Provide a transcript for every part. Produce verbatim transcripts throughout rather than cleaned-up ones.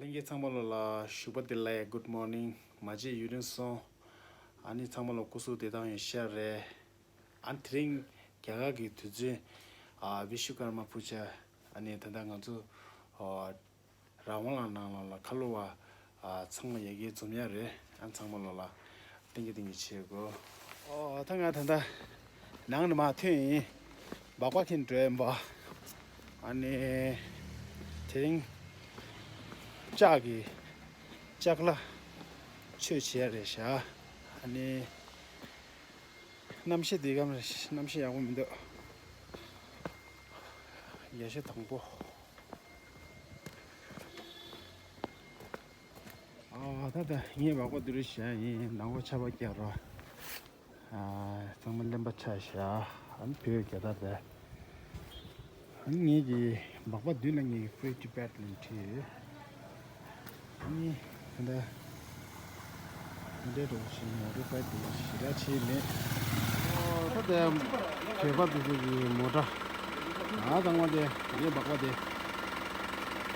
ལྷན་རྒྱས་ཚང་མ་ལོ་ལ་ཞུགས་པ་བདེ་ལེགས། Good morning། མ་བརྗེད་ཡུན་རིང་སོང་། ཨ་ནི་ཚང་མ་ལོ་སྐུ་གཟུགས་བདེ་ཐང་ཡོད་ཤག་རེད། ཨ་ནི་དེ་རིང་རྒྱ་གར་གྱི་དུས་ཚོད་ཨ་བི་ཤུ་ཀར་མ་པུ་ཇ། ཨ་ནི་ད་ལྟ་ང་ཚོ་ཨ་རང་དབང་ལ་ནང་ལ་ལ་ཁ་ལོ་བ་ཨ་ཚང་མ་ཡ་གིའི་འཛོམས་ཡ་རེད། ཨ་ཚང་མ་ལོ་ལ་ཏིང་གི་ཏིང་གི་བྱེད་དགོས། ཨོ་ད་ང་ད་ལྟ་ནང་ནས་མར་ཐོན་ཡིན། སྦག་སྦག་འཁྱེར་འགྲོ་ཡིན་པ། ཨ་ནི་དེ་རིང་ལྕགས་ཀྱི་ལྕགས་ལ་ཆོས་བྱེད་ཡ་རེད་ཤག་ཨ་ནི་གནམ་གཤིས་འདི་གམ་རེད། གནམ་གཤིས་ཡག་པོ་མི་འདུག་ཡ་ཤ་དང་པོ། ཨ་ད་ད་ངས་སྦག་སྦག་འདི་རུ་བཞག་ཡིན། ནང་པ་ཆར་པ་རྒྱག་རོགས། ཨ་ཚང་མ་གླེན་པ་ཆགས་ཤག་ཨ་ནི་བོད་རྒྱ་དར་རེད། ཨ་ནི་ངེད་ཀྱི་སྦག་སྦག་མདུན་ལ་ངེད་ཀྱི་Free Tibet ལབ་བྲིས་ཡོད། ཨ་ནི་ད་ལྟ་འདྲེ་འགྲོ་བཞིན་མོ་ཊ་པའི་དེ་ཞེ་དྲག་ཆེ་མེད། ཨོ་ད་ལྟ་བོད་པ་དེ་ཚོ་གི་མོ་ཊ། ཨ་དང་པོ་དེ་ངའི་སྦག་སྦག་དེ།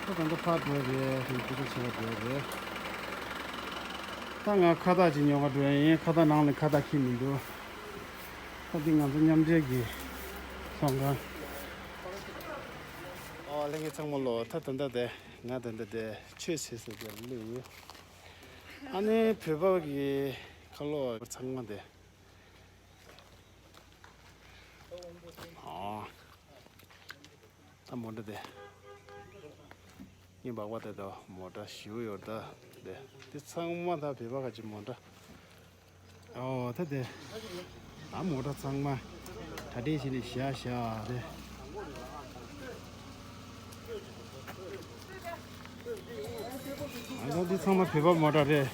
ད་ད་ལྟ་ཕར་འགྲོ་རེད། དེ་ཚོ་ཆེ་བ་འགྲོ་རེད། ད་ང་ཁ་བཏགས་ཅིག་ཉོ་ག་འགྲོ་ཡིན། ཁ་བཏགས་ནང་ནས་ཁ་བཏགས་འཁྱེར་མི་འདུག་ད་འདི་ང་ཚོ་མཉམ་འབྲེལ་གྱི་ཚོང་ཁང་། ཨོ་ལྷན་རྒྱས་ཚང་མ་ལོ། ད་ད་ལྟ་དེ་ང་ད་ལྟ་དེ་ཆོས་བྱེད་ས་དེར་སླེབས་ཡོད། ཨ་ནི་བོད་པ་གི་ཁ་ལོ་བ་ཚང་མ་དེ། ཨོ། ད་མོ་ཊ་དེ། ངའི་སྦག་སྦག་དེ་དང་མོ་ཊ་ཞེ་པོ་ཡོད་ད། དེ་དེ་ཚང་མ་ད་བོད་པ་ག་ཅིག་མོ་ཊ། ཨོ་ད་དེ། ད་མོ་ཊ་ཚང་མ་གྲ་སྒྲིག་བྱས་ནས་བཞག་བཞག་རེད། ཨ་ད་འདི་ཚང་མ་བོད་པ་མོ་ཊ་རེད།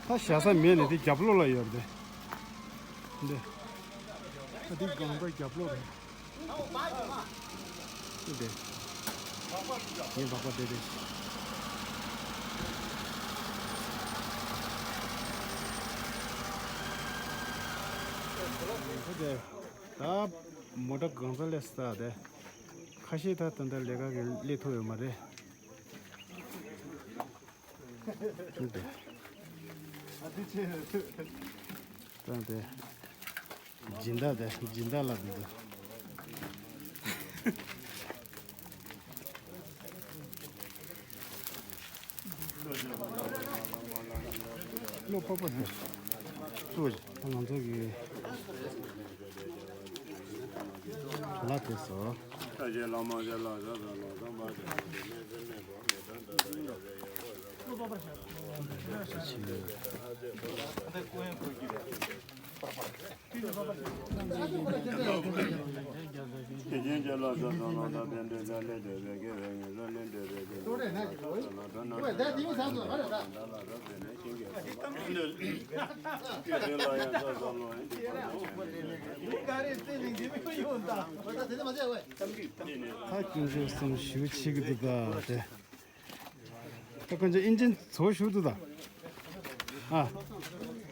ད་བཞག་ས་མེད་ནས་འདི་རྒྱབ་ལོགས་ལ་ཡོད་རེད། འདི། ཨ་འདི་སྒང་པའི་རྒྱབ་ལོགས་རེད། འདི། ངའི་སྦག་སྦག་དེ་རེད། ད་མོ་ཊ་སྒང་ས་སླེབས་ས་དེ། ཁ་ཤས་ད་ད་ལྟ་ལས་ཀ་གི་སླེབས་ཐུབ་ཡོད་མ་རེད། ད་དེ་སྦྱིན་བདག་དེ་སྦྱིན་བདག་ལ་འདུག་བློ་ཕོག་པ་ཟེར། ང་ཚོ་གི་ལ་དེ་སོ། ད་ཀུན་སྤྱོད་གསུམ་ཞུ་ཆེ་གི་འདུག་ད་དེ། ད་ཀུན་སྤྱོད་ཨིན་ཇིན་ཚོ་ཞུ་འདུག་ད། ཨ།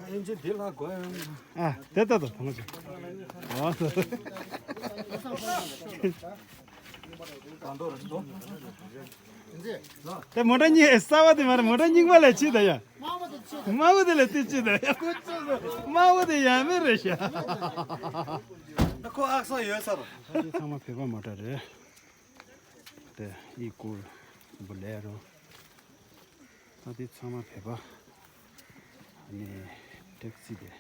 ཨིན་ཇིན་དེ་ལ་གོ་ཡང་། ཨ། དེ་ལྟ་དང་ཐང་ཆེ། ཨ། གང་འདོར་འདོར། དེ་མོ་ཊ་གཉིས་གསར་པ་དེ་མ་རེད། མོ་ཊ་རྙིང་པ་ལ་ཕྱིན་ད་ཡ། དམར་པོ་དེ་ལ་དེ་ཕྱིན་ད་ཡ། དམར་པོ་དེ་ཡ་མེད་རེད་ཤག་དམར་པོ་དེ་ཡ་མེད་རེད་ཤག་ཁོ་ཨག་ས་ཡོད་ས་རེད། ད་དེ་ཚང་མ་བོད་པ་མོ་ཊ་རེད། དེ་ཨི་ཀུར་བུ་ལེ་རོ། ད་དེ་ཚང་མ་བོད་པ། ཨ་ནི་ཊེག་སི་དེ།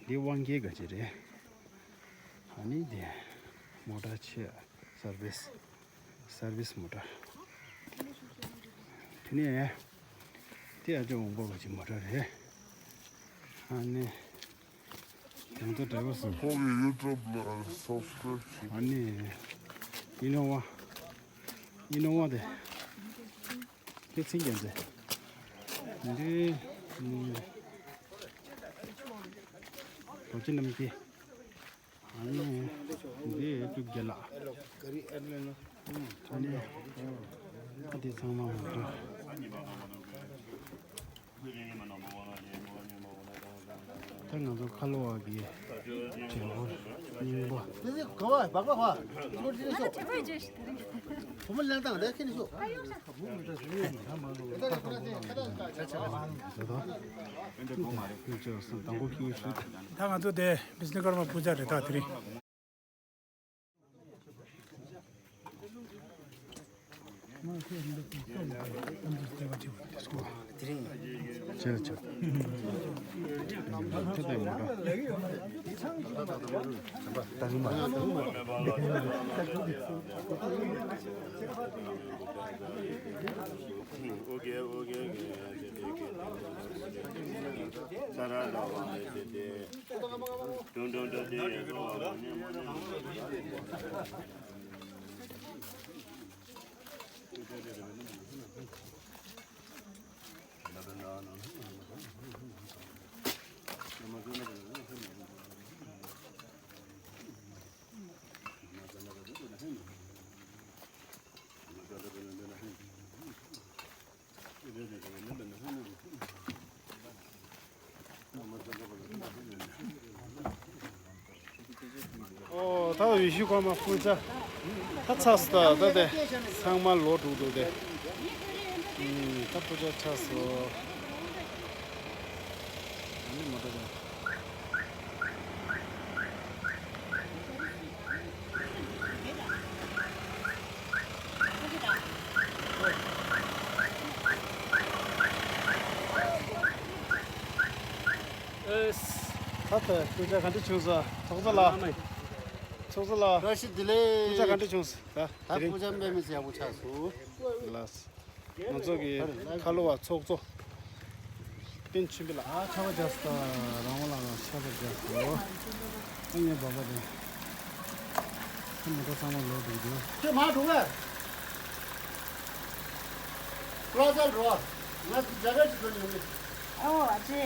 འདི་དབང་སྐྱེལ་ག་ཅི་རེད། ཨ་ནི་འདི་མོ་ཊ་ཆེ་སར་བིས། སར་བིས་མོ་ཊ། དེ་ནས་དེ་ཨ་ཅོ་འོང་པོ་ག་ཅི་མོ་ཊ་རེད། ཨ་ནི་དེང་ཚོ་འདྲ་བོ་སོང་། ཁོང་གི་ཡུ་ཊུབ་ལ་སབ་སི་ཀྲེབ་བྱེད། ཨ་ནི་ཨི་ནོ་ཝ། ཨི་ནོ་ཝ་དེ། དེ་ཚིག་རྒྱན་ཚེ། འདི། ཨུམ། རྡོ་རྗེ་རྣམ་རྒྱལ། ཨ་ནི། འདི་ཨེ་ཀྲུག་རྒྱལ་ལགས། ཨ་ནི། ཨ་དེ་ཚང་མ་འདུག་ད་ ང་ཚོ་ཁ་ལོ་བ་གི་བྲེ་བོ་རྙིང་པ། དེ་ཚེ་ག་བ་སྦག་སྦག་བ། ཁོ་ཁྲིད་ཤོག་ཁོ་མོ་ལེན་དང་དེ་ཁྱེར་ཤོག་ད་ང་ཚོ་དེ་བི་སྣུ་ཀརྨ་པུ་ཇ་རེད་ད་དེ་རིང་། ཨོ། ད་བི་སྣུ་ཀརྨ་པུ་ཇ། ད་ཚར་སོང་། ད་ད་དེ་ཚང་མ་ལོག་འགྲོ་འདུག་དེ། ཨུམ། ད་པུ་ཇ་ཚར་སོང་། ཨ་ནི་མ་འགྲོ་དེ། ཨེས། ད་ལྟ་པུ་ཇ་ག་འདྲ་བྱུང་སོང་། ཚོགས་གཙོ་ལགས། ཚོགས་གཙོ་ལགས། བཀྲ་ཤིས་བདེ་ལེགས། པུ་ཇ་ག་འདྲ་བྱུང་སོང་། ད་ད་དེ་རིང་པུ་ཇ་དཔེ་མི་སྲིད་ཡག་པོ་ཆགས་སོང་། ལགས། ང་ཚོ་གི་ཁ་ལོ་བ་ཚོགས་གཙོ་བསྟན་ཆོས་འཕེལ་ལགས། ཨ་ཆར་པ་བརྒྱབ་སོང་། རང་དབང་ལགས་ལ་ཆར་པ་བརྒྱབ་སོང་། ཨ་ངའི་འབབ་པ་རེད། ཨ་མོ་ཊ་ཚང་མ་ལོག་འགྲོ་གི་འདུག་ཁྱོད་མར་འགྲོ་གས། ཀློག་ཚར་འགྲོ། ང་རྒྱ་གར་གྱི་སྒོ་ནས་ཡོང་གི། ཨོ་ཨ་ཅེ།